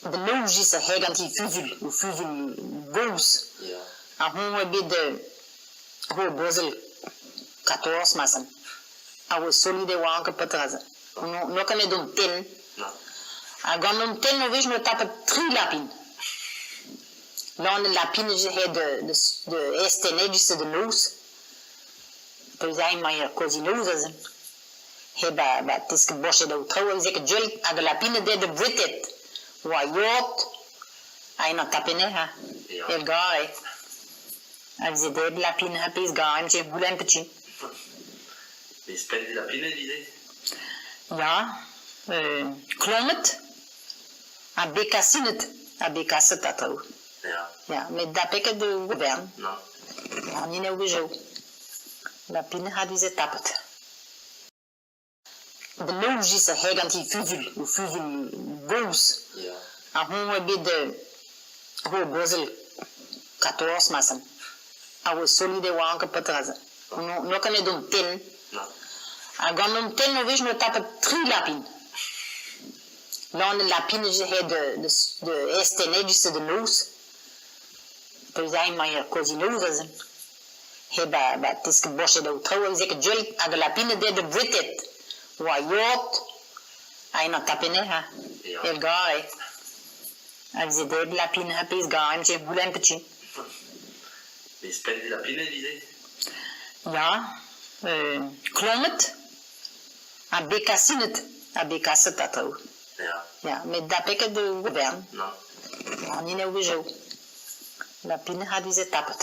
Da noz e c'hell ganti fuzuilh, o fuzuilh gozh. Ha hoñ oa bet ho brezel 14 masen. A oa solid e oa ket petra se. N'oa ket nemet un tenn. Ha gant un tenn o vez 'noa tapet tri lapin. Lan al lapin he de eztennet da noz. Peus emañ er kozinoz aze. He ba ba 'teus ket bochet ao traoù aze ket gwell hag al lapined eo da vouetet. Oa yod ha en tapene ha el gare. Hag se debr lapin ha pezh gare m'je goulenn petit. Bez penn lapined ivez? Ya, klonet ha bekasined ha bekaset atav. Ya. Ya, met dapeket da bern. Non. An hini a Lapin ha veze tapet. Da noz e c'hell ganti fuzuilh, o fuzuilh gozh. Ha hoñ oa bet ho brezel 14 masen. A oa solid e oa ket petra se. N'oa ket nemet un tenn. Ha gant un tenn o vez 'noa tapet tri lapin. Lan al lapin he de de eztennet just da noz. Peus emañ er kozinoz aze. He ba ba 'teus ket bochet ao traoù aze ket gwell hag al lapined eo da vouetet. Oa yod ha en tapene ha el gare. Hag se debr lapin ha pezh gare m'je goulenn petit. Bez penn lapined ivez? Ya, klonet ha bekasined ha bekaset atav. Ya. Ya, met dapeket da bern. Non. An hini a ouezo. Lapin ha veze tapet.